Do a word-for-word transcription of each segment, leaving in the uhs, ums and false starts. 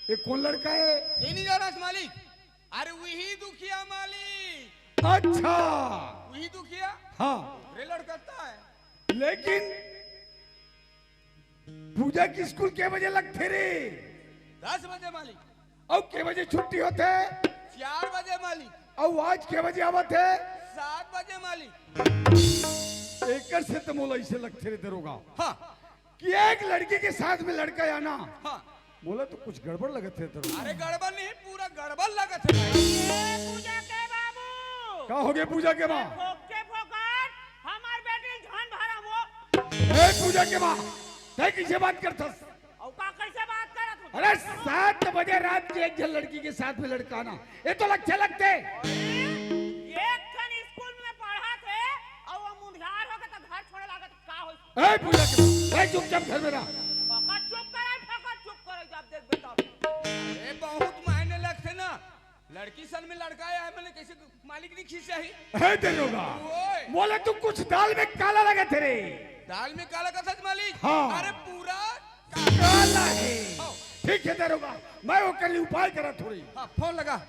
ये कोन लड़का हे? ये नहीं जाना मालिक। अरे वही दुखिया मालिक। अच्छा। वही दुखिया। हाँ। रे लड़का त हे। लेकिन पूजा के स्कूल के बजे लगथे रे? दस बजे मालिक। अउ के बजे छुट्टी होथे? चार बजे मालिक। अउ आज के बजे आवत हे? सात बजे मालिक। एकर से तो मोला ऐसे लगथे रे दरोगा। हाँ। कि एक लड़की के साथ में लड़का आना, हाँ। मोला तो कुछ गड़बड़ लगत हे दरोगा। अरे गड़बड़ नहीं, पूरा गड़बड़ लगत हे भाई। ए पूजा के बाबू। का हो गे पूजा के माँ? फोकटे फोकट हमार बेटी झन भरा वो। ए पूजा के माँ, तैं कइसे बात करथस? अउ का कइसे बात करत हो? अरे सात बजे रात के एक झन लड़की के साथ में लड़का आना, ये तो लगथे लगथे। एक झन स्कूल में पढ़त हे अउ वो मुंधियार होके त घर छोड़े लागत। का होइस? ए पूजा के, ए चुपचाप घर में रह। फकत चुप करे, फकत चुप करे, जब देख बेटा। ए बहुत मायने लगथे ना, लड़की सन में लड़का आय हे, मैंने कइसे मालिक नहीं खींचा ही? हे दरोगा, ओए। मोला तो कुछ दाल में काला लगथे रे। दाल में काला कथस मालिक? हाँ। अरे पूरा काला हे। हाँ। ठीक हे दरोगा, मैं ओकर लिए उपाय करत हों रे। हाँ, फोन लगा।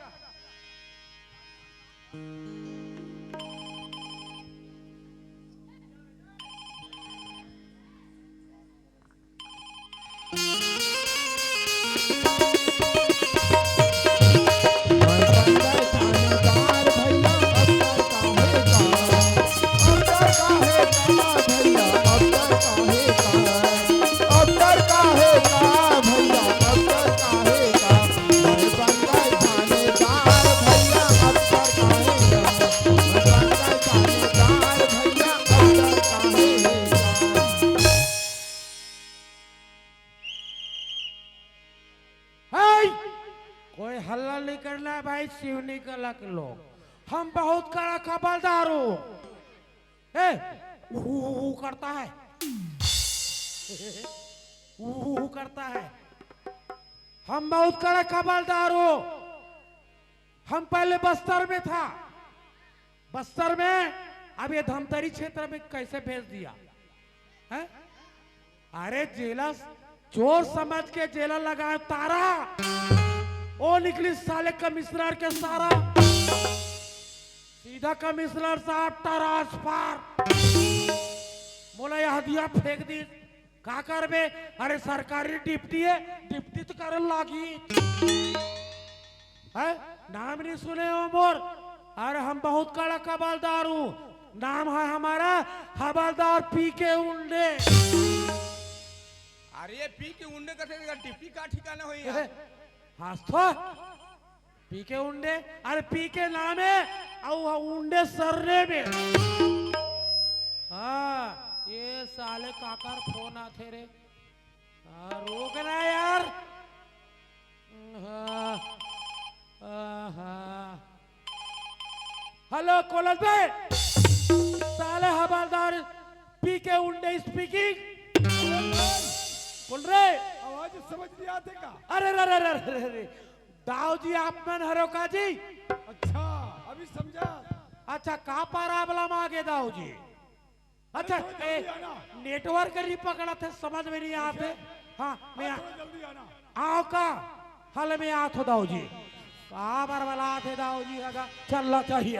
हाय! कोई हल्ला नहीं करना है भाई, शिवनी कला के लोग। हम बहुत कड़ा खबरदार हो। ए, ऊ, ऊ, ऊ करता है। ऊ, ऊ, ऊ करता है। हम बहुत कड़ा खबरदार हो। हम पहले बस्तर में था, बस्तर में, अब ये धमतरी क्षेत्र में कैसे भेज दिया है? अरे जेला चोर समझ के जेला लगाए तारा, ओ निकली साले कमिश्नर के सारा। सीधा कमिश्नर साहब ट्रांसफर। मोला यह दिया फेंक दी। का करबे? अरे सरकारी डिप्टी है, डिप्टी तो करे लागी। है? नाम नहीं सुने हो मोर? अरे हम बहुत कड़ा कबालदार हूँ। नाम है हमारा हवलदार पी के उंडे। अरे पी के उंडे कथे का डिप्टी का ठिकाना होई यार? हाँ तो पी के उंडे, अरे पी के नाम है, अउ उंडे सरने में। हाँ, ये साले काकर फोन आथे रे। हाँ, रोक ना यार। हाँ, हाँ, हाँ। हेलो, कोलस भाई। साले हवलदार पी के उंडे स्पीकिंग। कौन रे? आवाज समझ नहीं आते का? अरे, अरे, अरे, अरे, अरे। दाऊ जी, आप मन हरो का जी? अच्छा, अभी समझा। अच्छा, का problem आ गे दाऊ जी? अच्छा, अरे, थोड़ा ए, जल्दी आना। Network नहीं पकड़ा थे, समझ में नहीं आते। हाँ, मैं अरे, आ-, थोड़ा जल्दी आना। आओ का? हल में आ थो दाऊ जी। का बरबला थे दाऊ जी, अगर चलना चाहिए।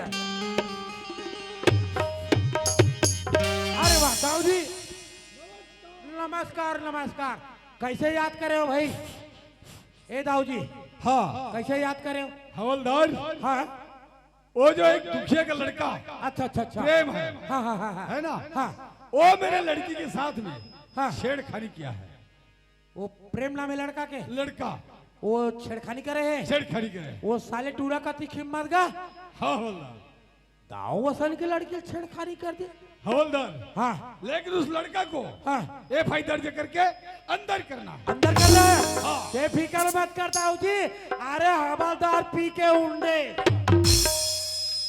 अरे वाह, दाऊ जी। नमस्कार, नमस्कार। कैसे याद करे हो भाई? ए दाऊ जी। हाँ। कैसे याद करे हो? हवलदार। हाँ। वो जो एक दुखिया का लड़का अच्छा, अच्छा, अच्छा। प्रेम है। हाँ, हाँ, हाँ, हाँ। है ना? हाँ। वो मेरे लड़की के साथ में हाँ। छेड़खानी किया है। वो प्रेम नाम है लड़का के? लड़का। वो छेड़खानी करे है? छेड़खानी करे। वो साले टूरा का तीखी मत गा। हाँ, हवलदार। दाऊ असन के लड़की छेड़खानी कर दी। हवलदार। हाँ। लेकिन उस लड़का को हाँ। F I R दर्ज करके अंदर करना। अंदर कर रहा है? हाँ। बेफिक्र मत कर दाऊ जी। अरे हवलदार पी के उंडे।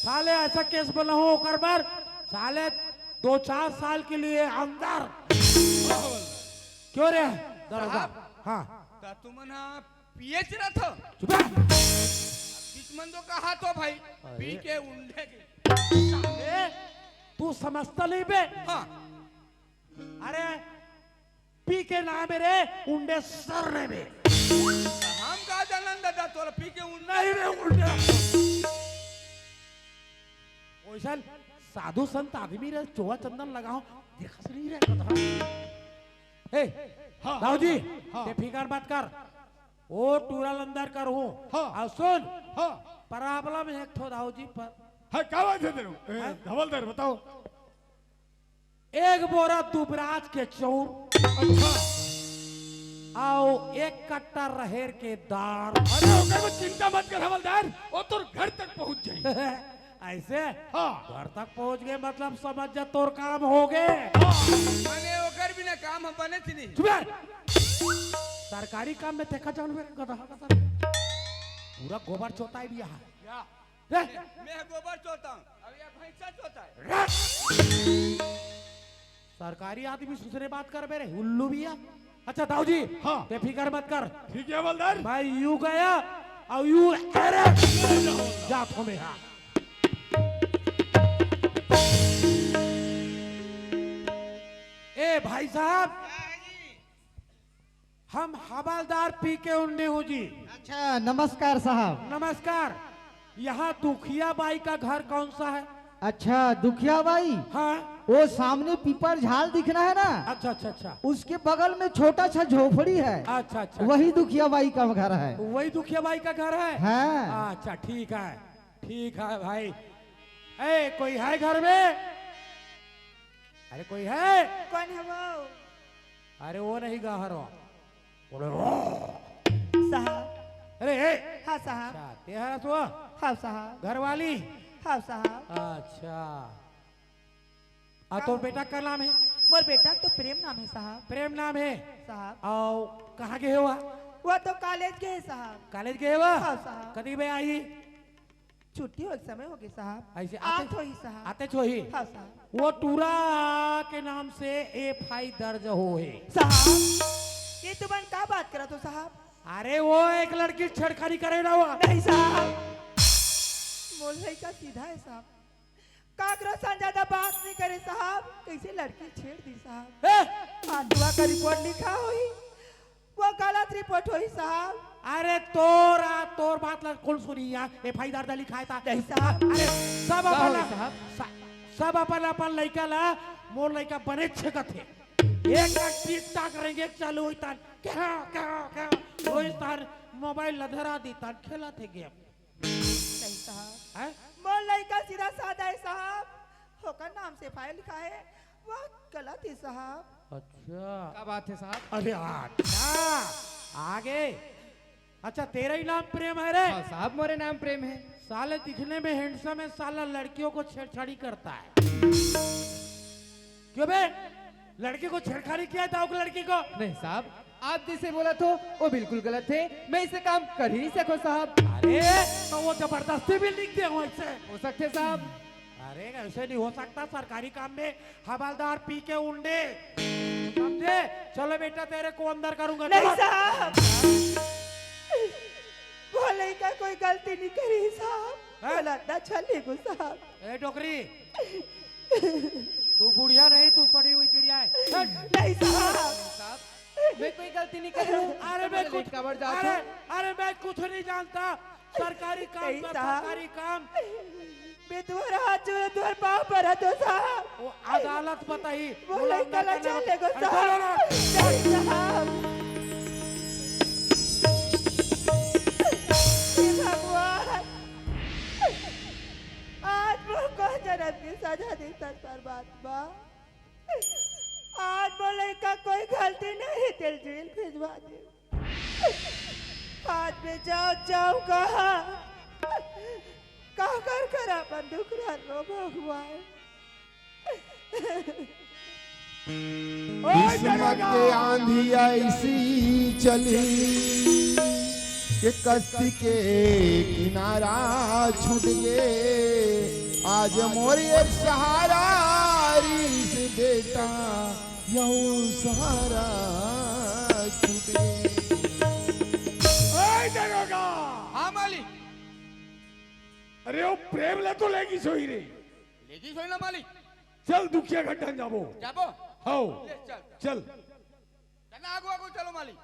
साले ऐसा case बनाओ ओकर बर। साले दो चार साल के लिए अंदर। हाँ, हवलदार। क्यों रे? दरोगा। साहब। हाँ। का तुमन हा पियेच रथ? चुप रह। बीच मन तो कहा तो भाई, अरे। पी के उंडे के। ए, तू समझता नहीं बे? हाँ। अरे, पी के नाम है रे, उंडे सरने में। हम का नहीं रे, उल्टा। ओइसन साधु संत आदमी रे, चोवा चंदन लगाओ, देखस नहीं रे, कथा। ए, हाँ, दाऊ जी, हाँ। ते फिकर मत कर, ओ टूरा ल अंदर करहूँ। हाँ। अउ सुन, हाँ। problem हे एक ठो दाऊ जी पर। हाँ, का बात हे तेरे? ए, हाँ? हवलदार, बताओ। एक बोरा दुबराज के चौर। अच्छा। अउ एक कट्टा रहेर के दार। अरे, ओकर में चिंता मत कर हवलदार, वो तोर घर तक पहुंच जाई। ऐसे? हाँ। घर तक पहुंच गए मतलब समझ जा तोर काम हो गए। हाँ। माने ओकर बिना काम हम बने थी नहीं। चुप रह। सरकारी काम में देखा जान मेरे गधा का सर। पूरा गोबर चोता ही भी यहाँ। क्या? रे। मैं गोबर चोता हूँ, अब ये भैंसा चोता है। रे। सरकारी आदमी सुसरे बात कर मेरे, उल्लू भी है। अच्छा, दाऊ जी, हाँ। ते फिकर मत कर। ठीक है, हवलदार। मैं यू गया और यू अरे जात हो में हाँ। ए भाई साहब, हम हवलदार पी के उन्ने हूँ जी। अच्छा, नमस्कार साहब। नमस्कार। यहाँ दुखिया बाई का घर कौन सा है? अच्छा, दुखिया बाई? हाँ। वो सामने पीपर झाल दिखना है ना? अच्छा, अच्छा, अच्छा। उसके बगल में छोटा सा झोपड़ी है। अच्छा, अच्छा। वही दुखिया बाई का घर है। वही दुखिया बाई का घर है? हाँ। अच्छा, ठीक है, ठीक है भाई। ए, कोई है घर में? अरे, कोई है? कौन है वो? अरे, वो नहीं गा हरो। बोले, "ओ।" साहब। अरे, ए। हाँ, साहब। अच्छा, ते हरस वो? हाँ, साहब। घरवाली? हाँ, साहब। अच्छा। आ, तोर बेटा का नाम है? मोर बेटा तो प्रेम नाम है, साहब। प्रेम नाम है? साहब। अउ कहाँ गए हे वो? वो तो कॉलेज गए हे, साहब। कॉलेज गए हे वो? हाँ, साहब। कदी बे आही? छुट्टी हो, समय हो गए, साहब। ऐसे आते आत होही, साहब। आते होही? हाँ, साहब। वो टूरा के नाम से एफ आई आर दर्ज हो है। साहब, ये तुमन का बात करत हो, साहब? अरे, वो एक लड़की छेड़खानी करे ना हुआ। नहीं, साहब। मोर लइका सीधा है, साहब। काकरो संग ज्यादा बात नहीं करे, साहब। कैसे लड़की छेड़ दी, साहब? ए! आंदुआ का रिपोर्ट लिखा होही। वो गलत रिपोर्ट होही, साहब। अरे तोर, आ, तोर बात ला कौन सुनी या? एफ आई आर दर्ज लिखाय ता। नहीं, साहब। अरे सब का अपन होही, ला, साहब? स-, सब अपन, अपन लइका ला, मोर लइका बने छेकत हे। एक ना टिक टाक रहेंगे, चालू होई तान, क्या, क्या, क्या, होई तान, मोबाइल ला धरा दी तान, खेलत हे गेम। नहीं, साहब। हैं? मोर लइका सीधा साधा है, साहब। ओकर नाम से एफ आई आर लिखा है, वो गलत है, साहब। अच्छा। क्या बात है, साहब? अरे अच्छा, आगे। अच्छा, तेरा ही नाम प्रेम है रे? हाँ, साहब, मोरे नाम प्रेम है। साले दिखने में हैंडसम है, साला लड़कियों को छेड़छाड़ी करता है। क्यों बे? लड़की को छेड़खानी किया था, उस लड़की को? नहीं, साहब, आप जैसे बोला तो वो बिल्कुल गलत है, मैं इसे काम कर ही नहीं सकूँ, साहब। अरे, तो वो जबरदस्ती भी लिख दे हो ऐसे? हो सकते, साहब। अरे, ऐसे नहीं हो सकता, सरकारी काम में हवलदार पी के उंडे, समझे? चलो बेटा, तेरे को अंदर करूंगा, नहीं, चलो। साहब, वो लइका कोई गलती नहीं करी, साहब। हैं? गलत ना छली को, साहब। ए, डोकरी, तू बुढ़िया नहीं, तू सड़ी हुई चिड़िया है। हट। नहीं, साहब। साहब, मैं कोई गलती नहीं कर रहा हूँ। अरे, मैं कुछ, काबर जात अरे, हूँ। अरे, मैं कुछ नहीं जानता। सरकारी काम नहीं, कर, साहब। सरकारी काम। मैं तुम्हारा हाथ जोड़, तुम्हारे पाँव पर हाथ दो, साहब। वो अदालत बताही, वो बोला लइका अंदर ला करने चले को, अरे, साहब। बोलो ना। नहीं, साहब। हे भगवान, आज मोर कोन जनम के सजा देथस परमात्मा। आज मोर लइका कोई गलती नहीं, तेल जेल भेजवा दे। आज मैं जाऊं, जाऊं कहाँ? काकर करा अपन दुख रो भगवान। ओए किस्मत दरोगा! के आंधी ऐसी चली कि कश्ती के किनारा छूट गे। आज मोर एक सहारा रिहिस बेटा, यहू सहारा छूट गे। ओए दरोगा! हाँ मालिक। अरे वो प्रेम ला तो लेगी सोई रे। लेगी सोई ना मालिक। चल दुखिया घट्टन जाबो। जाबो? हाओ। ले चल। चल। चल ना, आगू, आगू चलो मालिक।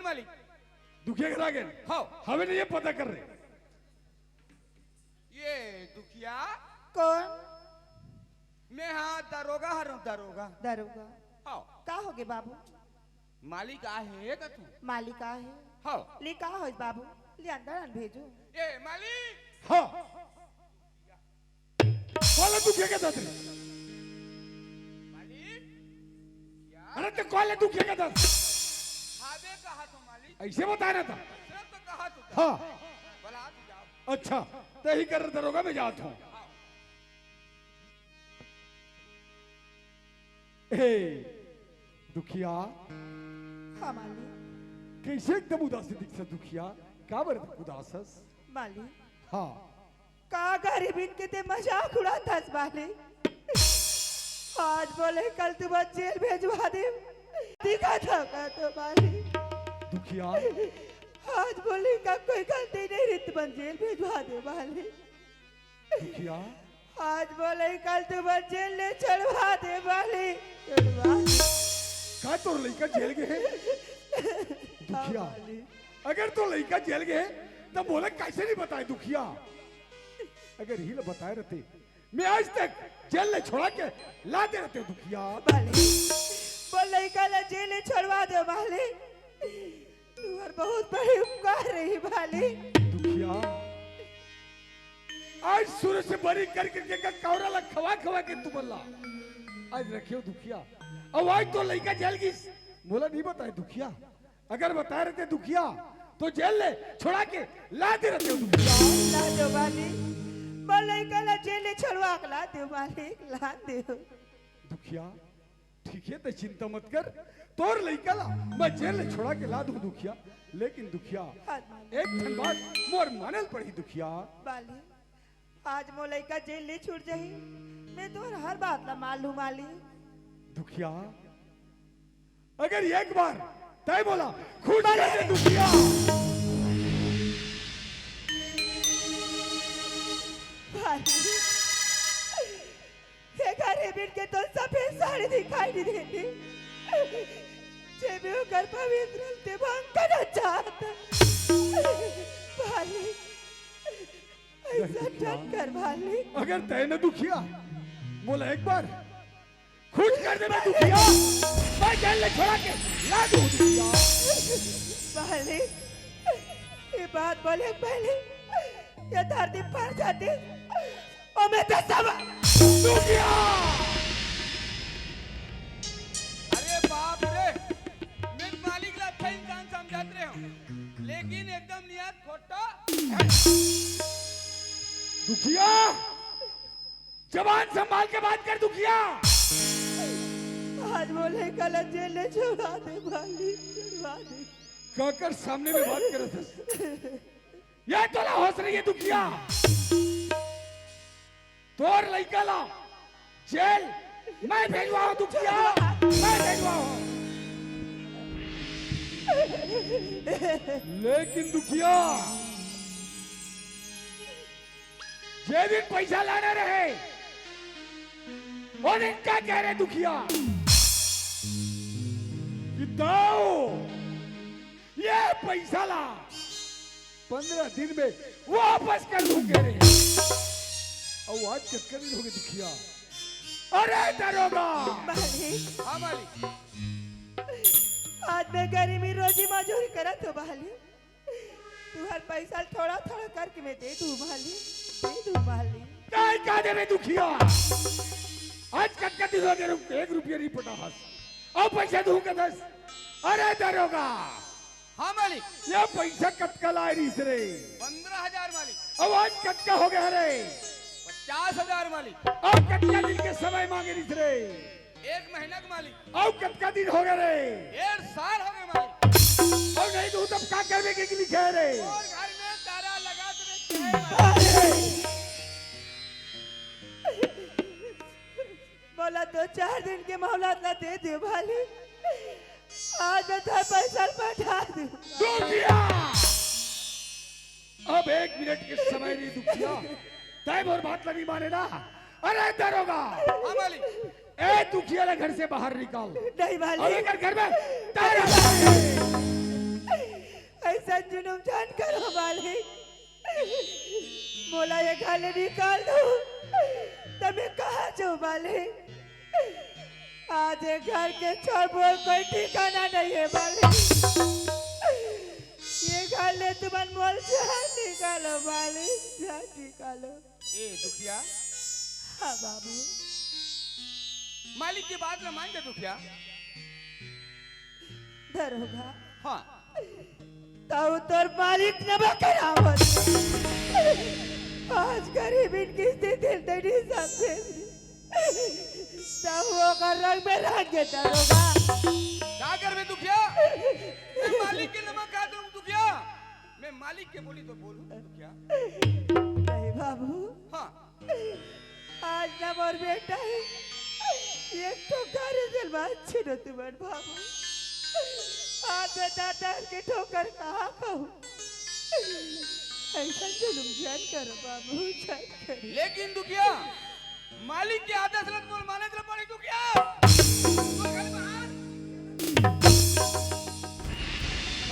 मालिक। दुखिया घर आ गेन? हव। हवे नहीं, ये पता कर रहे। ये दुखिया? कौन? मैं हा दरोगा हरंव, दरोगा। दरोगा। हव। का होगे बाबू? मालिक आहे का तू? मालिक आहे। हव। ले का होइस बाबू? ले अंदर आन भेजो। ए मालिक। हव। कोन ल दुखिया कहत हस? मालिक, अरे त कोन ल दुखिया कहत हस? हाबे कहा तो मालिक। अइसे बताय ना त। सिर्फ तो कहा तो। हव। बोला तो जाव। अच्छा, तहीं कर दरोगा, मैं जात हंव। ए दुखिया। हव मालिक। कइसे एकदम उदासी दिखत हस दुखिया? काबर उदास हस? मालिक। हव। का गरीबन के तैं मजाक उड़ात हस मालिक? आज बोले कल तुमन जेल भेजवा देंव। दिखा था का तो मालिक? दुखिया। आज बोले का कोई गलती नहीं रही, तुमन जेल भेजवा देंव मालिक। दुखिया। आज बोले कल तुमन जेल ले छोड़वा देंव मालिक, छोड़वा देंव। का तोर लइका जेल गे हे? दुखिया। मालिक। अगर तोर लइका जेल गे हे, त मोला कइसे नहीं बताय दुखिया? अगर इही ल बताय रहते, मैं आज तक जेल ले छोड़ा के ला दे रहते दुखिया। मालिक, मोर लइका ल जेल ले छोड़वा देंव मालिक। तुहर बहुत बड़े उपकार रही मालिक। दुखिया, आज सुरू से बरी कर करके का कौरा ला खवा खवा के तुमन ला आज रखे हंव दुखिया। अउ आज तोर लइका जेल गिस, मोला नहीं बताय दुखिया। अगर बताय रहते दुखिया, त जेल ले छोड़ा के ला दे रहते दुखिया। ला देंव मालिक, मोर लइका ला जेल ले छोड़वा के ला देंव मालिक, ला देंव। दुखिया, ठीक हे, तैं चिंता मत कर, तोर लइका ला मैं जेल ले छोड़ा के ला दूं दुखिया। लेकिन दुखिया, हव मालिक। एक ठन बात मोर माने ल पड़ही दुखिया। मालिक, आज मोर लइका जेल ले छूट जाही, मैं तोर हर बात ला मान लूं मालिक। दुखिया, अगर एक बार तैं मोला खुश कर दे दुखिया। मालिक, ए गरीबन के तो सफेद साड़ी दिखाई नहीं देती, जेमे ओकर पवित्र अंतिम अंग न जात। मालिक, अइसा नहीं दुखिया। मत कर मालिक। अगर तैं न दुखिया, मोला एक बार खुश कर देबे दुखिया, मैं जेल ले छोड़ा के ला दूं दुखिया। मालिक, ये बात बोले पहले ये धरती पर जाती, ओ मैं तो सब दुखिया। अरे बाप रे, मैं मालिक ला अच्छा इंसान समझत रहे हंव, लेकिन एकदम नियत खोटा। दुखिया, जबान संभाल के बात कर दुखिया। आज मोर लइका ला जेल ले छुड़वा दे मालिक, छुड़वा दे। काकर सामने में बात करत हस? ये तोला होश नहीं हे दुखिया। तोर लइका ला जेल मैं भेजवाहूं दुखिया, मैं भेजवाहूं। लेकिन दुखिया, जे दिन पैसा लाने रहे, ओ दिन का कहे रहे दुखिया कि दाऊ, ये पैसा ला पंद्रह दिन में वापस कर दूं कहे रहे। अउ आज कतका दिन होगे दुखिया? अरे दरोगा! मालिक। हाँ मालिक। आज मैं गरीबी रोजी मजूरी करत हंव मालिक। तुंहर पैसा ल थोड़ा थोड़ा करके मैं दे दूं मालिक, दे दूं मालिक। काय का देबे दुखिया? आज कतका दिन होगे एक रुपया नहीं पटा हस, अउ पैसा दूं कथस? अरे दरोगा, हाँ मालिक। ये पैसा कतका लाय रहिस रे? पंद्रह हजार मालिक। अउ आज कतका होगे रे? पचास हजार मालिक। अउ कतका दिन के समय मांगे रहिस रे? एक महीना के मालिक। अउ कतका दिन होगे रे? डेढ़ साल होगे मालिक। अउ नहीं दूं तब का करबे कहिके लिखे हे रे? तोर घर में ताला लगा देबे कहे हे मालिक। अरे! मोला दो चार दिन के मोहलत ला दे दे मालिक, आज मैं तोर पैसा ल पटा दूं। दुखिया! अब एक मिनट के समय नहीं दुखिया, तैं मोर बात ला नहीं माने ना? अरे दरोगा! हाँ मालिक। ए दुखिया ला घर से बाहर निकाल। नहीं मालिक। अउ एकर घर में ताला लगा दे। अइसन जुलुम झन करो मालिक, मोला ये घर ले निकाल दो, त मैं कहाँ जाऊँ मालिक? आज ये घर के छोर मोर कोई ठिकाना नहीं है मालिक। ये घर ले तुमन मोला झन निकालो मालिक, झन निकालो। ए दुखिया। हाँ बाबू। मालिक के बात ला मान जा दुखिया। दरोगा। हाँ। तउ तोर मालिक नबा करावत। आज गरीबी के स्थिति तेरी समझे। तउ ओकर रंग में रंग के दरोगा। का करबे दुखिया? मैं मालिक के नमक खा दूं दुखिया। मैं मालिक के बोली तो बोलूं दुखिया। नहीं बाबू। हाँ। आज ना मोर बेटा है, एक ठो गारी दिल बात छिनो तुमन बाबू। आज मैं दादा के ठोकर कहाँ खाऊं? अइसन जुलुम झन करो बाबू, झन करो। लेकिन दुखिया, मालिक के आदेश ला मोर माने ला पड़ी दुखिया। तोर घर बाहर।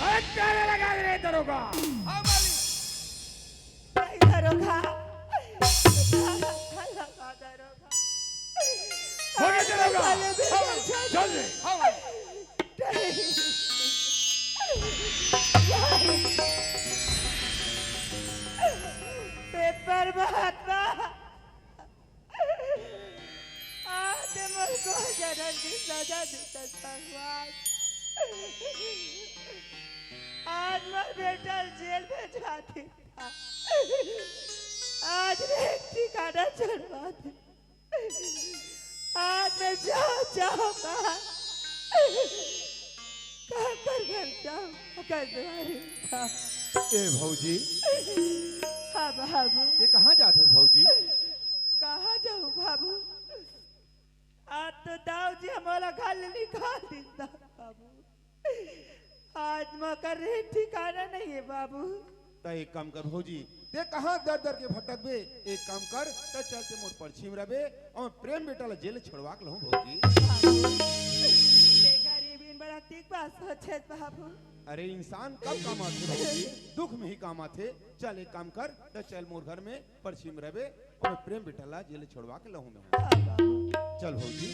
अरे, ताला लगा दे रे दरोगा। हाँ मालिक। नहीं दरोगा। नहीं दरोगा। हो गया दरोगा। हाँ, चल दे। हाँ, हे परमात्मा। आज मोर को जनम की सजा देता भगवान। आज मोर बेटा जेल में जाती। आज रे ठिकाना छोड़वा दे। आज मैं जाऊं, जाऊं कहाँ? कहाँ कर घर जाऊं? अगर दुआरे था। ए भौजी। हाँ बाबू। ये कहाँ जात हस भौजी? कहाँ जाऊं बाबू? आज तो दाऊ जी हमला घर ले निकाल दिस बाबू। आज मोकर रहे ठिकाना नहीं है बाबू। त एक काम कर भौजी, ते कहाँ दर दर के भटकबे? एक काम कर, त चल ते मोर परछी में रबे अउ प्रेम बेटा ला जेल छोड़वा के लहूं भौजी। बाबू, ते गरीबी में बड़ा ठीक बात सोचे बाबू। अरे इंसान कब काम आथे भौजी? दुख में ही काम आथे। चल एक काम कर, त चल मोर घर में परछी में रबे अउ प्रेम बेटा ला जेल छोड़वा के लहूं मैं। चल भौजी।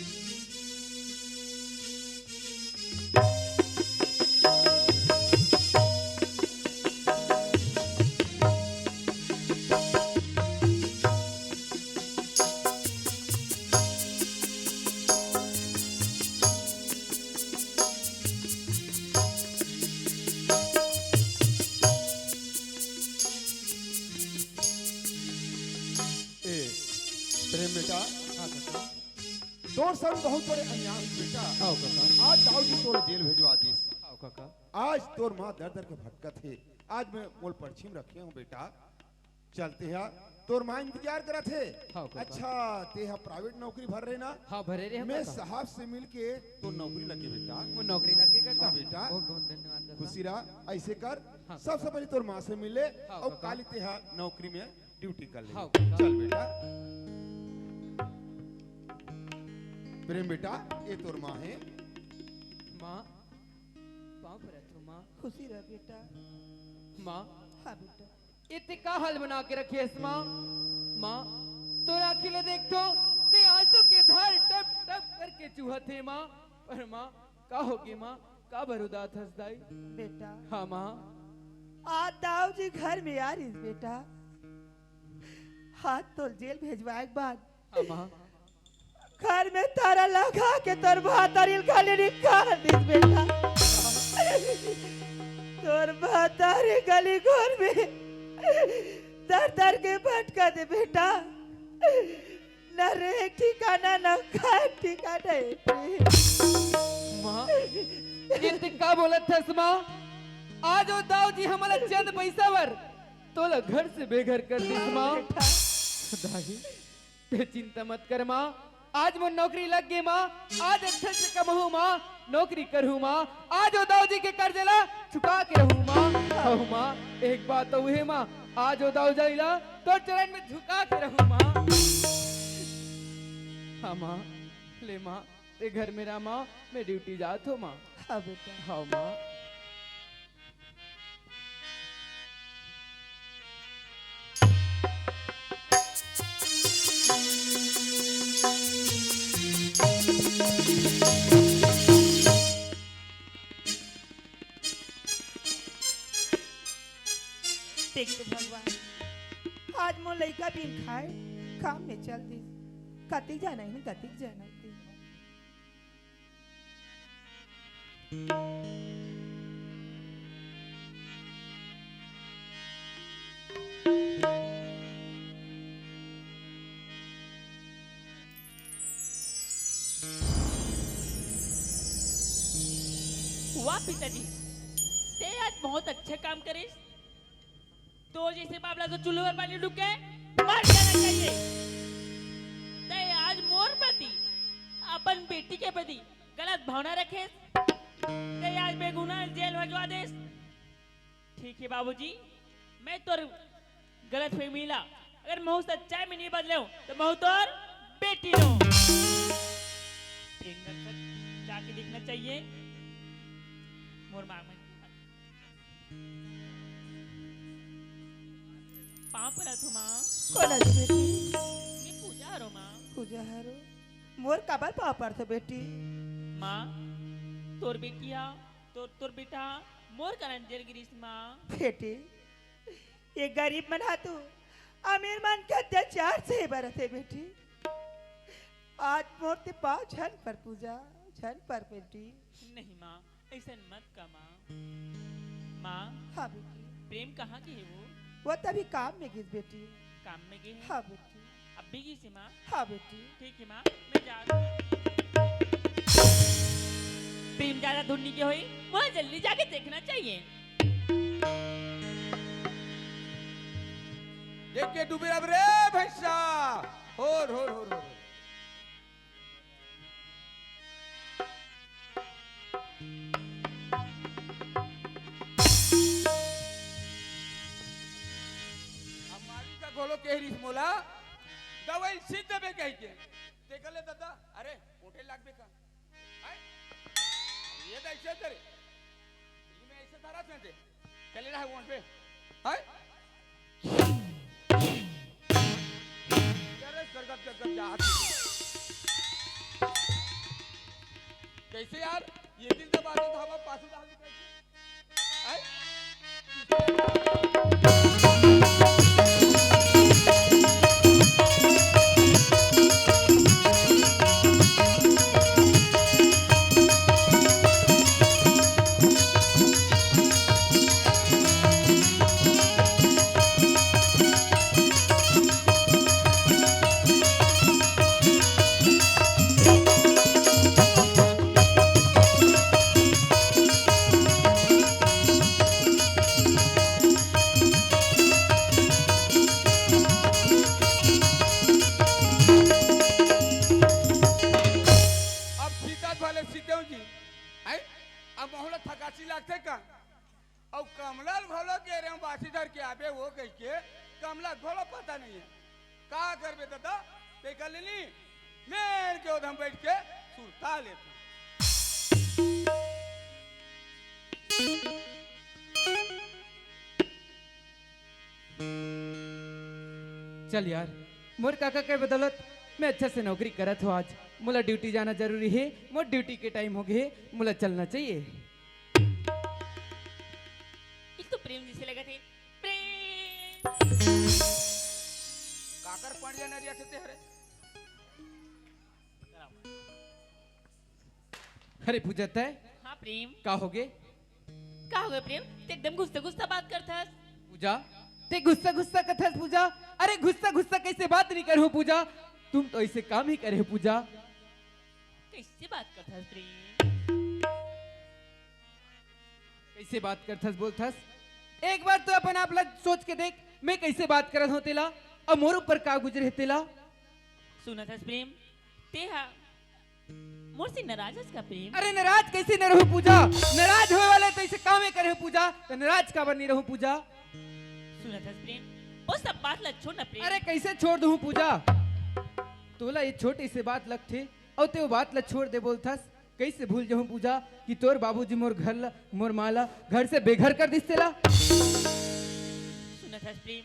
ए, प्रेम बेटा, हाँ काका। तोर संग बहुत बड़े अन्याय होइस बेटा। हाँ काका। आज दाऊ जी तोला जेल भेजवा दिस। हाँ काका। आज तोर माँ दर दर के भटकत हे। आज मैं मोर परछी में रखे हंव बेटा। चल ते हा, तोर माँ इंतजार करत हे। हाँ काका। अच्छा, ते हा प्राइवेट नौकरी भरे रहे ना? हाँ भरे रहे हंव मैं काका। साहब से मिल के तोर नौकरी लगे बेटा। मोर नौकरी लगे काका। हाँ बेटा। बहुत बहुत धन्यवाद काका। खुशी रह, अइसे कर, हाँ सबसे काका। पहले तोर माँ से मिल ले हाँ अउ काका। काली ते हा नौकरी में ड्यूटी कर ले। हाँ, बेटा। चल बेटा। प्रेम बेटा, ये तोर माँ हे। माँ, पाँव परत हंव माँ। खुशी रह बेटा। माँ। हाँ बेटा। ए ते का हाल बना के रखे हस माँ? माँ, तोर आँखी ला देखथंव, ते आंसू के धार टप टप करके चूहत हे माँ। पर माँ, का होगे माँ? काबर उदास हस दाई? बेटा। हाँ माँ। आज दाऊ जी घर में आ रहिस बेटा। आज तोला जेल भेजवाए के बाद हाँ माँ। घर में ताला लगा के तोर महतारी ला घर ले निकाल दिस बेटा। तोर महतारी गली घोर में दर दर के भटकत हे बेटा। ना रहे ठिकाना, ना खाए ठिकाना हे। माँ, ए ते का बोलत हस माँ? आज ओ दाऊ जी हमला चंद पइसा बर तोला घर से बेघर कर दिस माँ। बेटा। दाई, ते चिंता मत कर माँ, आज मोर नौकरी लग गे माँ, आज अच्छा से कमहूँ माँ, नौकरी करहूँ माँ, आज ओ दाऊ जी के कर्जा ला चुका के रहूँ माँ। हव माँ, एक बात तो उहे माँ, आज ओ दाऊ जी ला तोर चरण में झुका के रहूँ माँ। हाँ माँ, ले माँ, ते घर में रह माँ, मैं ड्यूटी जात हंव माँ। हाँ बेटा। हव माँ। देख तो भगवान, आज मोर लइका बिन खाए काम में चल दिस। कतिक जाना हे, कतिक जाना हे। वाह पिताजी, ते आज बहुत अच्छा काम करिस। तो जैसे बाबला तो चूल्हे पर पानी डुबके मर जाना चाहिए। ते आज मोर प्रति, अपन बेटी के प्रति गलत भावना रखेस। ते आज बेगुनाह जेल भजवा देस। ठीक है बाबूजी, मैं तोर गलत फहमी ला, अगर महू सच्चाई में नहीं बदले हूँ, तो महू तोर बेटी नो। प्रेम दर्शक जाके देखना चाहिए। मोर मांग में पाँव परत हो माँ। कोन अस बेटी? मैं पूजा हरो माँ। पूजा हरो? मोर काबर पाँव परत हो बेटी? माँ, तोर बेटिया, तोर, तोर बेटा मोर कारण जेल गिरिस माँ। बेटी, ये गरीब मन हा तो अमीर मन के अत्याचार सहे बर रथे बेटी। आज मोर ते पाँव झन पर पूजा, झन पर बेटी। नहीं माँ, ऐसन मत का माँ। माँ, हाँ बेटी। प्रेम कहाँ गे हे वो? वो तो अभी काम में गिस बेटी। काम में गे हे? हाँ बेटी। अभी गिस हे माँ? हाँ बेटी। ठीक है माँ, मैं जा रहा हूँ। प्रेम ज्यादा दूर नहीं गए होई, वहाँ जल्दी जाके देखना चाहिए। देख के डूबे अब रे भैंसा। होर, होर, होर, होर। अब मालिक का घोलो कह रही मोला, दवाई सीध देबे कह के। ते कहले दादा, अरे, मोटे लागबे का? हैं? ये तो ऐसे करे। ये मैं ऐसे धरा से दे। चले रहा वहाँ पे। हैं? अरे, सरगप, सरगप, जा। कैसे यार? ये दिन तो बात धावा पासू डाल दी कैसे? हैं? अब सीता भले सीतेव जी, हैं? अब महू ला थकासी लागथे का? अउ कमला ल घलो के रे बासी धर के आबे वो कहिके, कमला घलो पता नहीं है। का करबे दादा? ते कर लेनी, मेर के ओधम बैठ के सुरता लेता। चल यार, मोर काका के बदौलत मैं अच्छा से नौकरी करत हो आज। मोला ड्यूटी जाना जरूरी है, मोर ड्यूटी के टाइम हो गए, मोला चलना चाहिए। एक तो प्रेम जैसे लगा थे, प्रेम। काकर पड़ जाना रिया खेते हरे। अरे पूजा तय? हाँ प्रेम। का होगे? का होगे प्रेम? ते एकदम गुस्सा गुस्सा बात करथस। पूजा, ते गुस्सा गुस्सा कथस पूजा? अरे गुस्सा गुस्सा कैसे बात नहीं करहूँ पूजा? तुम तो ऐसे काम ही करे हो पूजा। कैसे बात करथस प्रेम? कैसे बात करथस बोलथस? एक बार तो अपन आप ला सोच के देख, मैं कैसे बात करत हूँ तेला, अब मोर ऊपर का गुजरे हे तेला। सुनत हस प्रेम, ते हा मोर से नाराज हस का प्रेम? अरे नाराज कैसे न रहूं पूजा? नाराज होए वाले तो ऐसे कामे करे हो पूजा, तो नाराज काबर नहीं रहूं पूजा? सुनत हस प्रेम, वो सब बात ला छोड़ ना प्रेम। अरे कैसे छोड़ दूं पूजा? तोला ये छोटी सी बात लगथे, अउ ते वो बात ला छोड़ दे बोलथस, कैसे भूल जाऊं पूजा कि तोर बाबूजी मोर घर ला, मोर माँ ला घर से बेघर कर दिस तेला? सुनत हस प्रेम,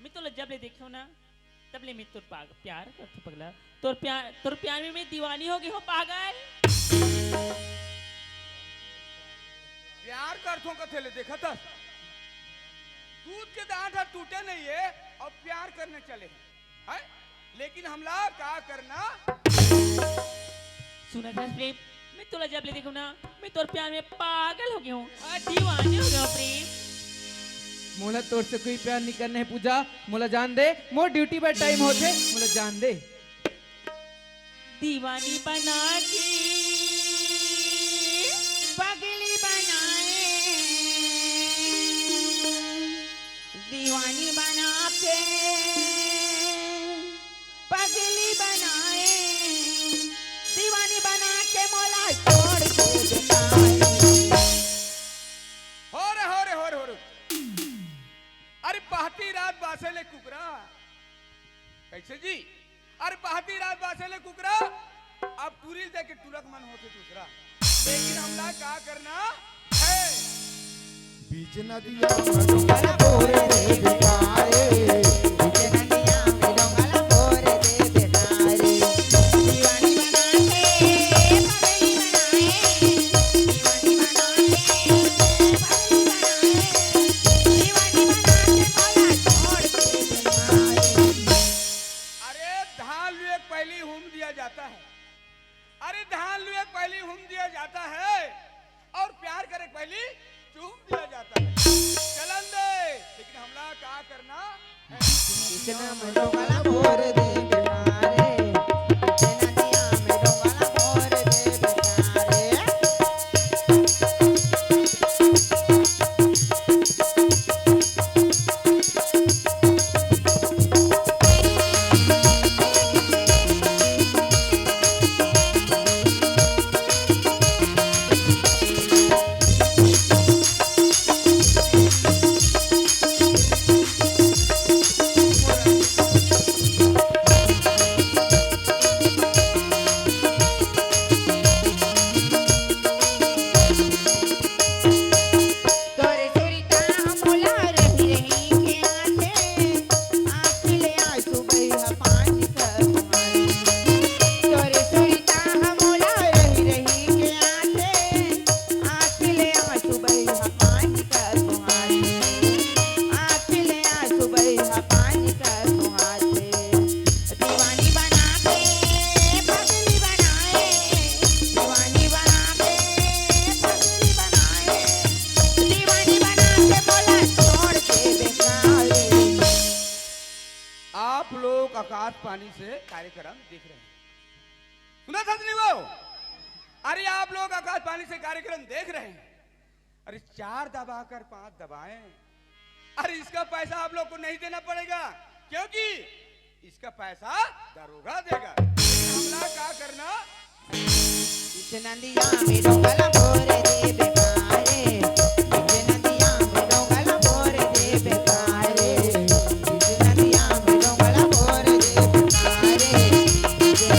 मैं तोला जब ले देखे हूं ना, तब ले मैं तोर पाग-, प्यार करथों पगला। तोर प्यार, तोर प्यार में मैं दीवानी हो गई हूँ पागल। प्यार करथों कथे ले देखत हस? दूध के दांत ह टूटे नहीं है और प्यार करने चले हैं, हैं? लेकिन हमला का करना? सुनत हस प्रेम, मैं तोला जब ले देखूं ना, मैं तोर प्यार में पागल हो गया हूँ, और दीवाने हो गया हूँ प्रेम। मोला तोर से कोई प्यार नहीं करना है पूजा। मोला जान दे, मोर ड्यूटी पर टाइम होथे, मोला जान दे। दीवानी बना के पगली बनाए, दीवानी बना के पगली बनाए, दीवानी बना के मोला छोड़ के बेकार। हो रे, हो रे, हो रे, हो रे। अरे पहती रात बासे ले कुकरा। कैसे जी? अरे पहती रात बासे ले कुकरा। अब टूरी ल देख के टुरक मन होथे दूसरा। लेकिन हमला का करना है? बीच नदिया में डोंगरा बोर दे बेटारे। बीच नदिया में डोंगरा बोर दे बेटारे। दीवानी बना के पगली बनाए, दीवानी बना के पगली बनाए, दीवानी बना के मोला छोड़ के बेकार। अरे धान लुए के पहली हूम दिया जाता है। अरे धान लुए के पहली हूम दिया जाता है और प्यार करे के पहली चूम दिया जाता है। चलन दे, लेकिन हमला का करना है? इतना में डोंगरा बोर दे बेटारे। इतना दिया में डोंगरा बोर दे बेटारे। तोरे सुरता मोला रही रही के आथे, आँखी ले आंसू बही पानी कर तुम्हारी। तोरे सुरता मोला रही रही के आथे, आँखी ले आंसू बही पानी कर तुम्हारी। आँखी ले आंसू बही पानी कर तुम्हारी। दीवानी बना के पगली बनाए, दीवानी बना के पगली बनाए, दीवानी बना के मोला छोड़ के बेकार। आप लोग आकाशवाणी से कार्यक्रम देख रहे हैं, सुना था नहीं वो? अरे आप लोग आकाशवाणी से कार्यक्रम देख रहे हैं, अरे चार दबाकर पांच दबाएं। अरे इसका पैसा आप लोग को नहीं देना पड़ेगा, क्योंकि इसका पैसा दरोगा देगा। हमला का करना? इस नदिया में डोंगला बोर दे बेकारे, इस नदिया में डोंगला बोर दे बेकारे, इस नदिया में डोंगला बोर दे बेकारे, इस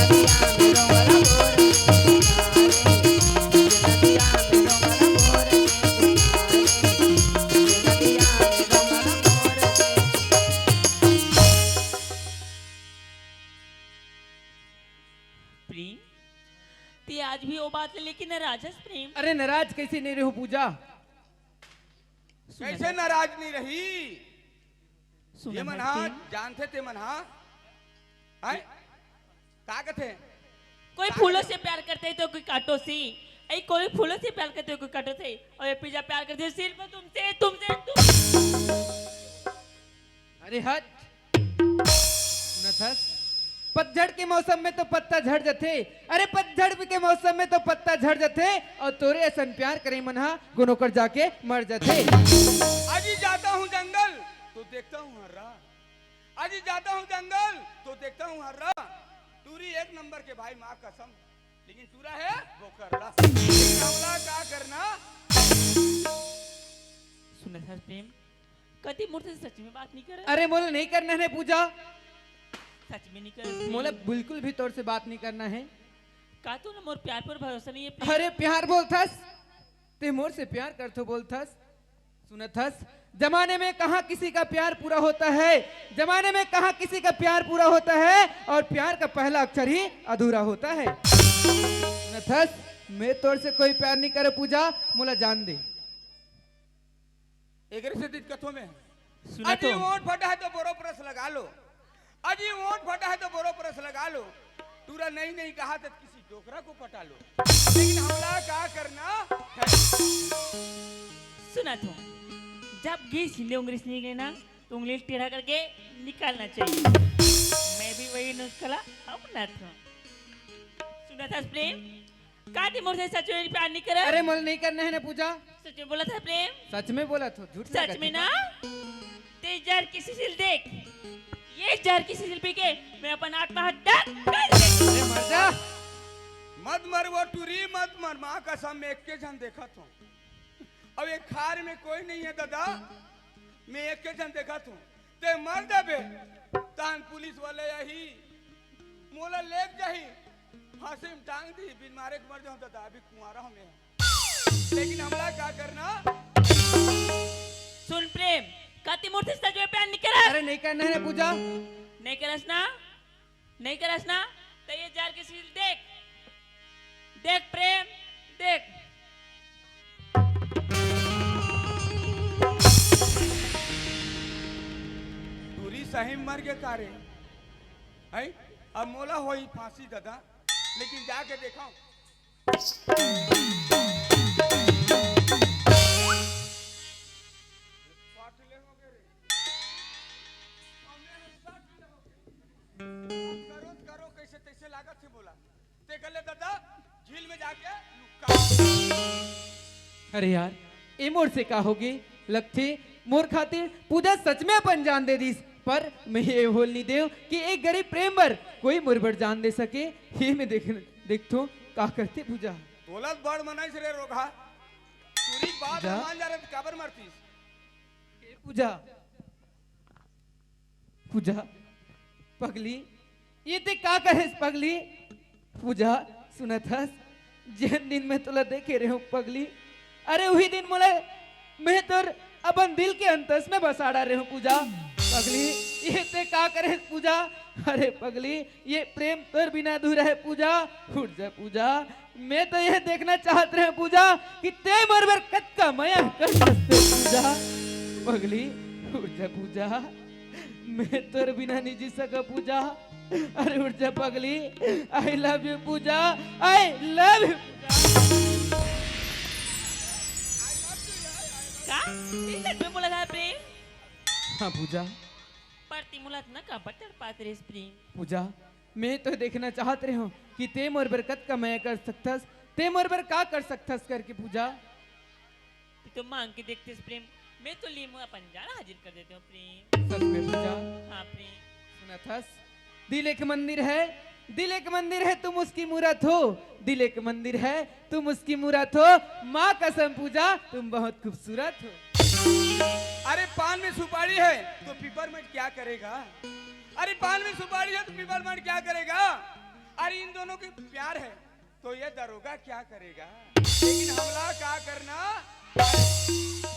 नदिया में डोंगला बोर दे बेकारे, इस नदिया में डोंगला बोर दे बेकारे, इस नदिया में डोंगला बोर दे बेकारे। प्रेम, ते आज भी वो बात ले लेके नाराज हस प्रेम? अरे नाराज कैसे नहीं रहूं पूजा? सुन कैसे ना, नाराज नहीं रही? सुन ये ना मन हा प्रेम। जानथे ते मन हा, हैं? का कथे? कोई फूलों से प्यार करते हैं तो कोई कांटों से, ऐ कोई फूलों से प्यार करते हो कोई कांटों से, और ये पूजा प्यार करते हो सिर्फ तुमसे, तुमसे, तुम। अरे हट, सुनत हस? पतझड़ के मौसम में तो पत्ता झड़ जथे। अरे पतझड़ के मौसम में तो पत्ता झड़ जथे और तोरे असन प्यार करे मन हा गुनोकर जाके मर जथे। अजी जाता हूँ जंगल तो देखता हूँ हर्रा, अजी जाता हूँ जंगल तो देखता हूँ हर्रा। टूरी एक नंबर के भाई, माँ कसम, लेकिन टूरा है बोकर्रा। लेकिन हमला का करना? सुन सर प्रेम, कति मोर से सच में बात नहीं करे? अरे मोला नहीं करना है पूजा, सच में नहीं करे? मोला बिल्कुल भी तोर से बात नहीं करना है। का तू ना मोर प्यार पर भरोसा नहीं है प्रेम? अरे प्यार बोलथस, ते मोर से प्यार करथो बोलथस। सुनत हस, जमाने में कहाँ किसी का प्यार पूरा होता है, जमाने में कहाँ किसी का प्यार पूरा होता है, और प्यार का पहला अक्षर ही अधूरा होता है। सुनत हस, मैं तोर से कोई प्यार नहीं करे पूजा, मोला जान दे। एकरे से दिक्कत हो में सुना अजी तो। वोट फटा है तो बोरो प्रेस लगा लो, अजी वोट फटा है तो बोरो प्रेस लगा लो। टूरा नहीं नहीं कहा तो किसी डोकरा को पटा लो, लेकिन हमला का करना है? सुना तो, जब घी छिंदे उंगली से निकले ना, तो उंगली टेढ़ा करके निकालना चाहिए। मैं भी वही नुस्खा ला अपनात हूँ। सुना था प्रेम, का ते मोर से सच में प्यार नहीं करत? अरे, मोला नहीं करना है ना पूजा। सच में बोलत हस प्रेम? सच में बोलत हूँ, झूठ नहीं सच में कहती। ना? ते जहर के शीशी ल देख, ये जहर के शीशी ल पी के मैं अपन आत्महत्या कर ले। अरे मर जा। मत मर वो टूरी, मत मर, माँ कसम, मैं एक के झन देखत हूँ। अब ये खार में कोई नहीं है दादा, मैं एक के झन देखत हूँ। ते मर जाबे, तहान पुलिस वाले आही, मोला लेग जाही, फांसी में टांग दी, बिन मारे के मर जाऊं दादा, अभी कुंवारा हूं मैं। लेकिन हमला का करना? सुन प्रेम, का ते मोर से सच में प्यार नहीं करस? अरे नहीं करना है ना पूजा। नहीं करस ना? नहीं करस ना? तो ये जहर के शीशी ल देख, देख प्रेम, देख। टूरी सही में मर गे का रे? हैं? अब मोला होई फांसी दादा, लेकिन जाके देखा। करो, करो, कैसे तैसे लागत है बोला। ते कर ले दादा, झील में जाके लुक्का। अरे यार, ए मोर से का होगे? लगथे मोर खातिर पूजा सच में अपन जान दे दिस, पर मैं ये होल नहीं देव कि एक गरीब प्रेम बर कोई मोर बर जान दे सके। हे मैं देख, देखथो का करथे पूजा। बोलत बड़ मनई से रे रोगहा, टूरी बात पूजा। मान जा रे, काबर मरतीस? ए पूजा, पूजा, पगली, ये ते का करेस पगली? पूजा, सुनत हस, जेन दिन मैं तोला देखे रेहूं पगली, अरे उही दिन मोला मैं तोर अपन दिल के अंतस में बसा डारे हूं पूजा। पगली, ये ते का करेस पूजा? अरे पगली, ये प्रेम तोर बिना अधूरा है पूजा। उठ जा पूजा, मैं तो ये देखना चाहत रहे पूजा कि ते मोर बर कतका मया कर सकते पूजा। पगली, उठ जा पूजा, मैं तोर बिना नहीं जी सका पूजा। अरे उठ जा पगली, I love you Puja, I love you। का? ये सच में बोलत हस प्रेम? हाँ पूजा। पर ते मोला अतना काबर तड़पात रेहेस प्रेम? पूजा, मैं तो देखना चाहत रहे हूँ कि ते मोर बर कतका मया कर सकथस, ते मोर बर का कर सकथस करके पूजा। ते तो मांग के देखतेस प्रेम, मैं तो लिए मोर अपन जान हाजिर कर देते हूँ प्रेम। सच में पूजा? हाँ प्रेम। सुनत हस, दिल एक मंदिर है, दिल एक मंदिर है, तुम उसकी मूरत हो। दिल एक मंदिर है, तुम उसकी मूरत हो। माँ कसम पूजा, तुम बहुत खूबसूरत हो। अरे पान में सुपारी है तो पिपरमेंट क्या करेगा? अरे पान में सुपारी है तो पिपरमेंट क्या करेगा? अरे इन दोनों के प्यार है तो ये दरोगा क्या करेगा? लेकिन हमला का करना?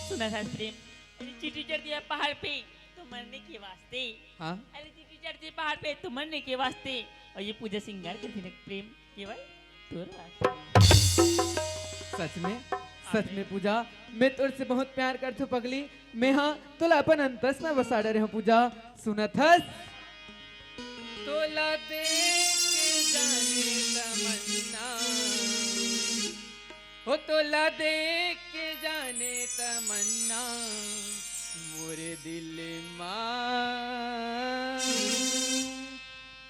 सुना था प्रेम, अरे चींटी चढ़ती है पहाड़ पे तो मरने के वास्ते। हाँ। अरे चींटी चढ़ती है पहाड़ पे तो मरने के वास्ते। और ये पूजा सिंगार करती ना प्रेम केवल तोर वास्ते। सच में, सच में पूजा, मैं तोर से बहुत प्यार करथो पगली। मैं हाँ तोला अपन अंतस में बसा डरे हूँ पूजा। सुनत हस? तोला देख के जाने तमन्ना, हो तोला देख के जाने तमन्ना, मोरे दिल मा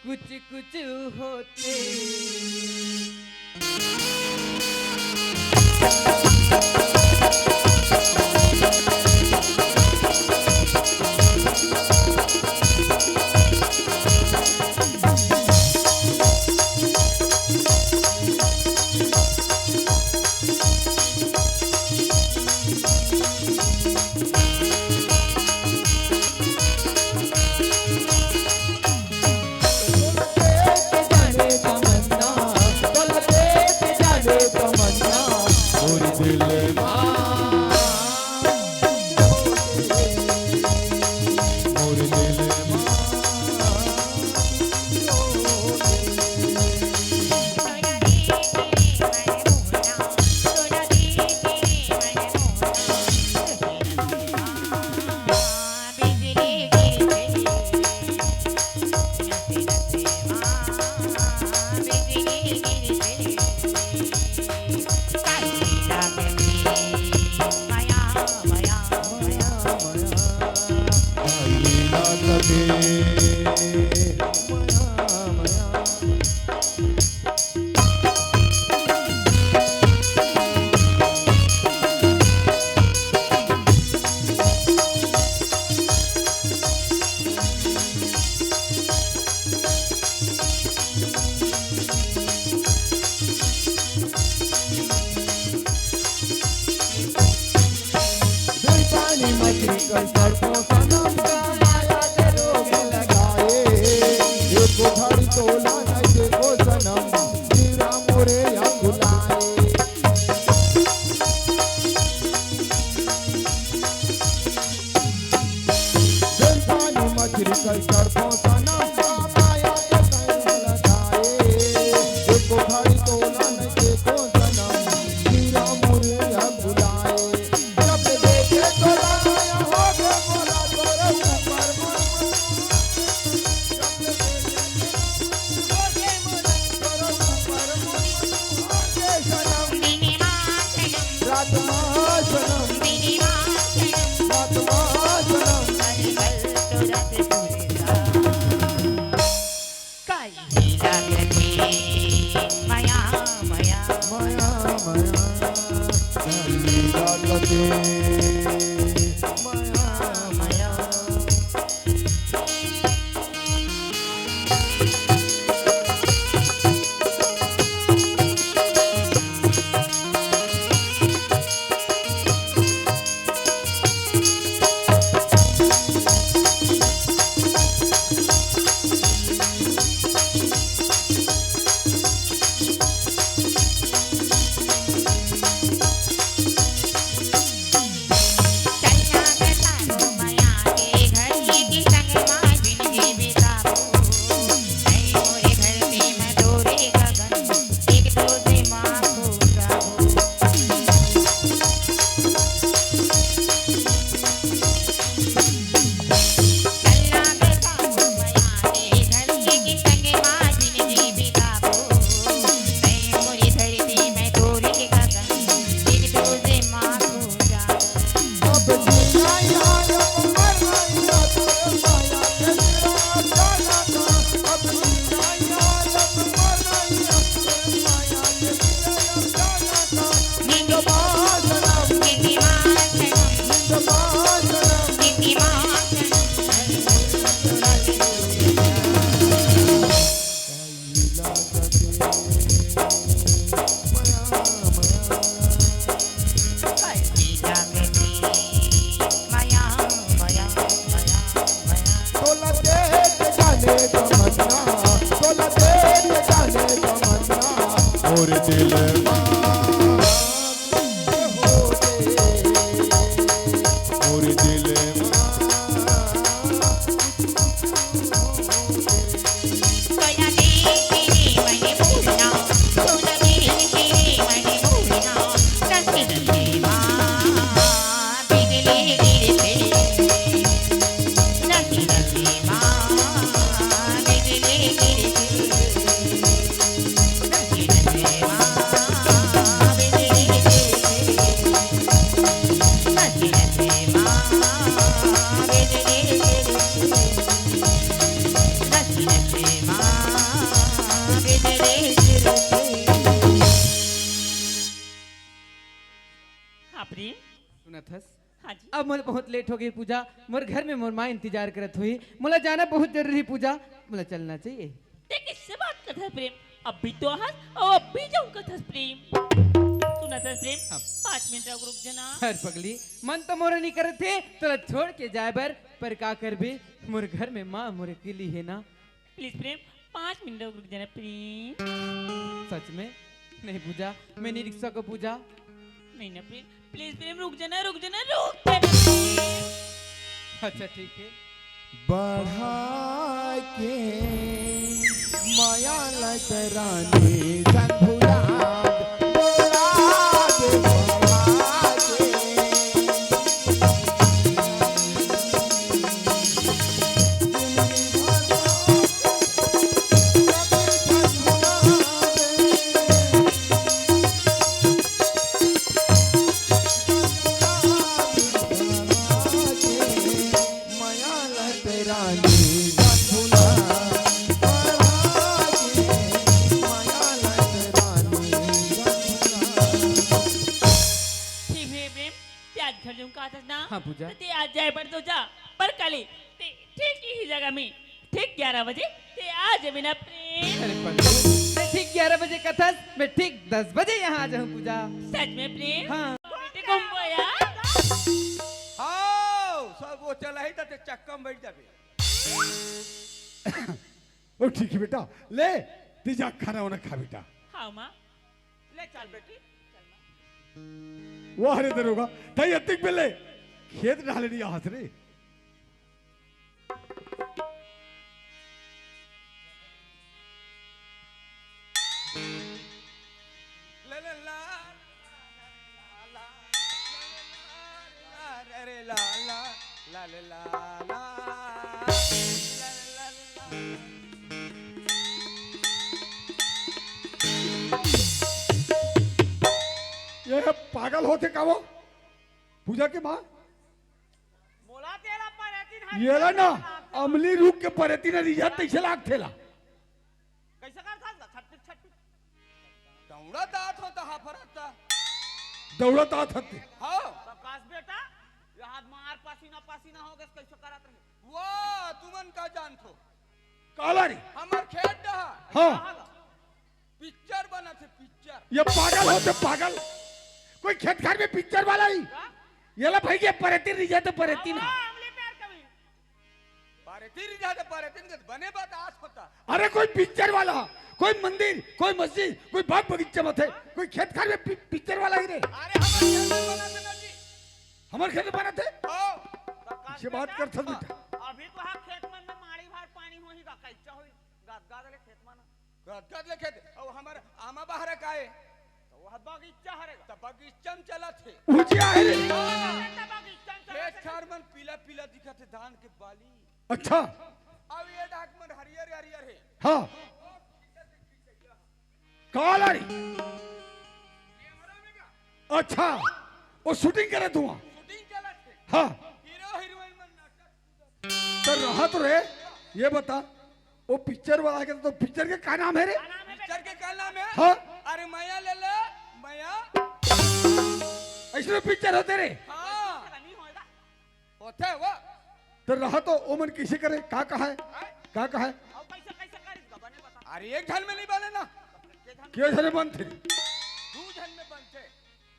कुछ कुछ होथे। कल सरसों सनम का माया के रोग लगाए, एको घड़ी तोला नहीं देखो सनम, जीरा मोरे अकुलाए। बेंसानी मछरी कल सरसों सनम का माया के संग लगाए, एको घड़ी तोला नहीं देखो सनम, जीरा मोरे अकुलाए। जब देखे तोला माया हो गे मोला तोरे ऊपर मन। जब देखे तोला माया हो गे मोला तोरे ऊपर मन। हो गे सनम। रात मा सनम। रात मा सनम। काई लागथे मया, मया, मया, मया। काई लागथे मया, मया। तोला देख जाने तमन्ना, तोला देख जाने तमन्ना, मोर दिल मा हो गे, मोर दिल मा। हाँ, प्रेम। सुनत हस? हाँ जी। अब मोला बहुत लेट हो गे पूजा, मोर घर में मोर माँ इंतजार करत होही, मोला जाना बहुत जरूरी पूजा, मोला चलना चाहिए। ते किससे बात करत हस प्रेम? अभी तो आहस अउ अभी जाऊँ कहत हस प्रेम। सुनत हस प्रेम, हाँ। पाँच मिनट रुक, रुक जाना। हर पगली, मन तो मोर नइ करत हे तोला छोड़ के जाए बर, पर का करबे, मोर घर में माँ मोर अकेली हे ना। Please प्रेम, पाँच मिनट रुक, रुक जाना प्रेम। सच में? नहीं पूजा, मैं नहीं रुक सकूँ पूजा। नहीं ना प्रेम, please प्रेम रुक जाना, रुक जाना, रुक जाना प्रेम। अच्छा ठीक है। बढ़ा के मया लत रानी संग भुला दे, भुला दे, बढ़ा के। ठीक हे प्रेम, ते आज घर जाऊँ कहत हस ना? हाँ, पूजा। ते आज जाए बर तो जा, पर काली ते ठीक इही जगह में ठीक ग्यारह बजे ते आ जाबे ना प्रेम। अरे पगली, ते ठीक ग्यारह बजे कहत हस, मैं ठीक दस बजे यहाँ आ जाहूँ पूजा। सच में प्रेम? हाँ। बेटी घूमबो यार। आओ, वो चलाही त ते चक्का में बैठ जाबे। ओ ठीक हे बेटा, ले, ते जा खाना वाना खा बेटा। हाँ माँ, ले चल बेटी। वाह रे दरोगा, तैं अतिक बेले खेत डाले नहीं आहस रे। ये पागल होथे का वो? पूजा के माँ, मोला तेला परेतिन हर येला ना, अमली रूख के परेतिन रिझा तइसे लागथे ला। कइसे करथस गा? छटपिट, छटपिट। दौड़त आत हो त हाफरत ता। दौड़त आत हते। हाँ। प्रकाश बेटा, ये हाथ मार पसीना पसीना हो गए, कइसे करत रहे? वाह, तुमन का जानथो? काला रे। हमर खेत डहा। हाँ। कहाँ गा? पिक्चर बनत हे, पिक्चर। ये पागल होथे, पागल। कोई खेत खार में पिक्चर वाला ही। का? येला भाई ये परेतिन रिझा त परेतिन। हाँ, अमली प्यार कवि। परेतिन रिझा त परेतिन के बने बात आस होता। अरे कोई पिक्चर वाला, कोई मंदिर, कोई मस्जिद, कोई बाग बगीचा में थे, कोई खेत खार में पि-, पिक्चर वाला ही रे। अरे हमर खेत में बनत हे ना जी। हमर खेत में बनत हे? हाँ। ये बात करथस बेटा। अभी तो हाँ खेत मन में माड़ी भार पानी होही गा, कइसे होही? गाद गाद ले खेत मन। गदगद ले खेत, अउ हमर आमा बहरा का ए? त वो बगीचा हरे गा। त बगीचा म चलत हे। उजिया हे रे। हाँ। त बगीचा म चलत हे। खेत खार मन पीला पीला दिखत हे, धान के बाली। अच्छा। अउ ये डाक मन हरियर हरियर हे। हाँ। काला रे। अच्छा, वो shooting करत हुआ। Shooting चलत हे। हाँ। Hero heroine मन नाचत त रहा तो रे, ये बता, वो पिक्चर वाला के तो पिक्चर के का नाम हे रे? पिक्चर के का नाम हे? हाँ। अरे मया ले ले, मया। अइसने पिक्चर होथे रे। हाँ। होथे वो। त रहा तो ओमन कइसे करे, का कहा हे? हाँ? का कहा हे? अरे एक झन में नहीं बने ना। के झन बनथे? दू झन में बनथे।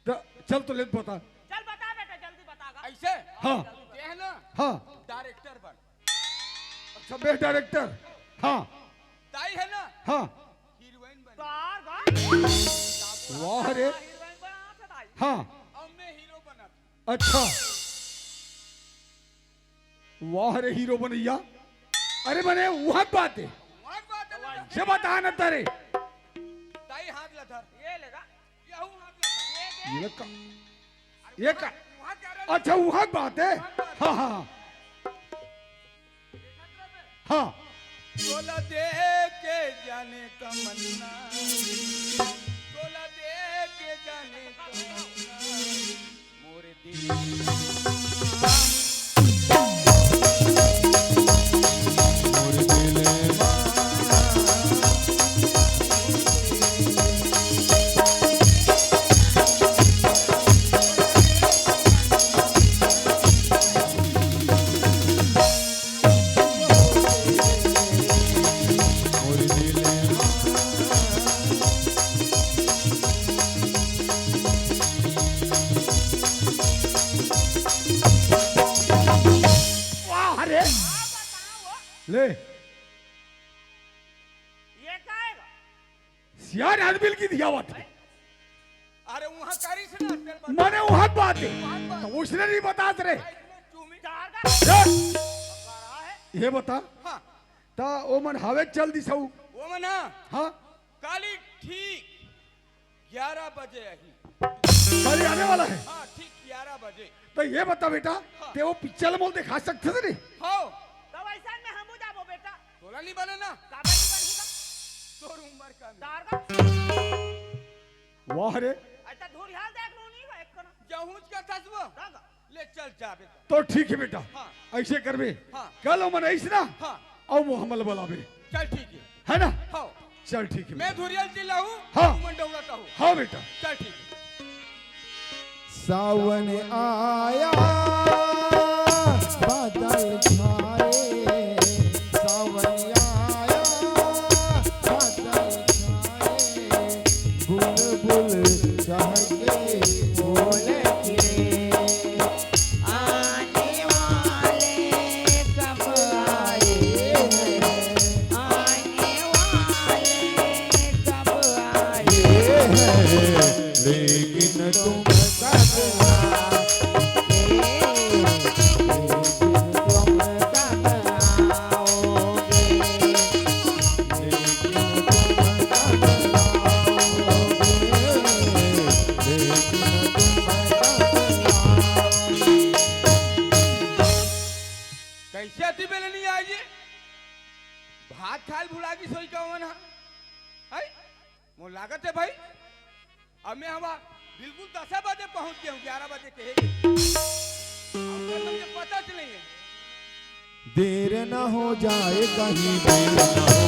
त चल तो ले बता। चल बता बेटा, जल्दी बता गा। अइसे? हाँ। ये हे ना? हाँ। Director बन। अच्छा, best director। हाँ। ताई हे ना? हाँ। Heroine बन। तार गा। वाह रे। Heroine बना था ताई। हाँ। अब मैं hero बना। अच्छा। वाह रे hero बनइया। अरे मने उहाँ के बात हे। उहाँ के बात हे ना। ये बता ना तारे। ताई हाथ ला धर। ये ले गा। ये हूँ हाथ ला धर। ये ले का? ये का? उहाँ के, अरे अच्छा उहाँ के बात हे। हाँ, हाँ, हाँ। हाँ। तोला देख के जाने तमन्ना, तोला देख के जाने तमन्ना, मोर दिल, मोर दिल मा। वाह रे। ले। ये का हे गा? सियान आदमी की दिया बात हे। अरे उहाँ करिस ना, तेरे बात। मने उहाँ के बात हे। उहाँ के बात। त उसने नहीं बतात रे। आ, इसमें चूमी। चार का। ये? ये बता। हाँ। त ओमन हावे चल दिस हऊ। ओमन हाँ। हाँ। काली ठीक ग्यारह बजे आही। काली आने वाला हे। हाँ, ठीक ग्यारह बजे। त ये बता बेटा, हाँ। ते वो पिक्चर मोला देखा सकथस रे? हाँ। त वइसन में हमू जाबो बेटा। तोला नहीं बने ना। काबर नहीं बनही गा? तोर उमर का नहीं। तार गा। वाह रे। अइसा धुरिहाल देख लो नहीं बा, एक कना। जहूज का थस वो। का गा? ले चल जाबे। तो ठीक हे बेटा। हाँ। अइसे करबे। हाँ। कल ओमन आइस ना? हाँ। अउ वो हमला बलाबे। चल ठीक हे। हे ना? हाँ। चल ठीक हे मैं बेटा। धुरिहाल चिल्लाहूँ, हाँ। तुमन दौड़त आहू। हाँ बेटा। चल ठीक हे। सावन आया, बादल छाए, सावन आया, बादल छाए, बुलबुल चहके बोले के, आने वाले खाल भुला गिस होही का ओमन ह? है? मोर लागत हे भाई, अब मैं हवा बिल्कुल दस बजे पहुंच गेंव, ग्यारह बजे के हे। अब तो मुझे पता च नहीं है। देर न हो जाए कहीं, देर न हो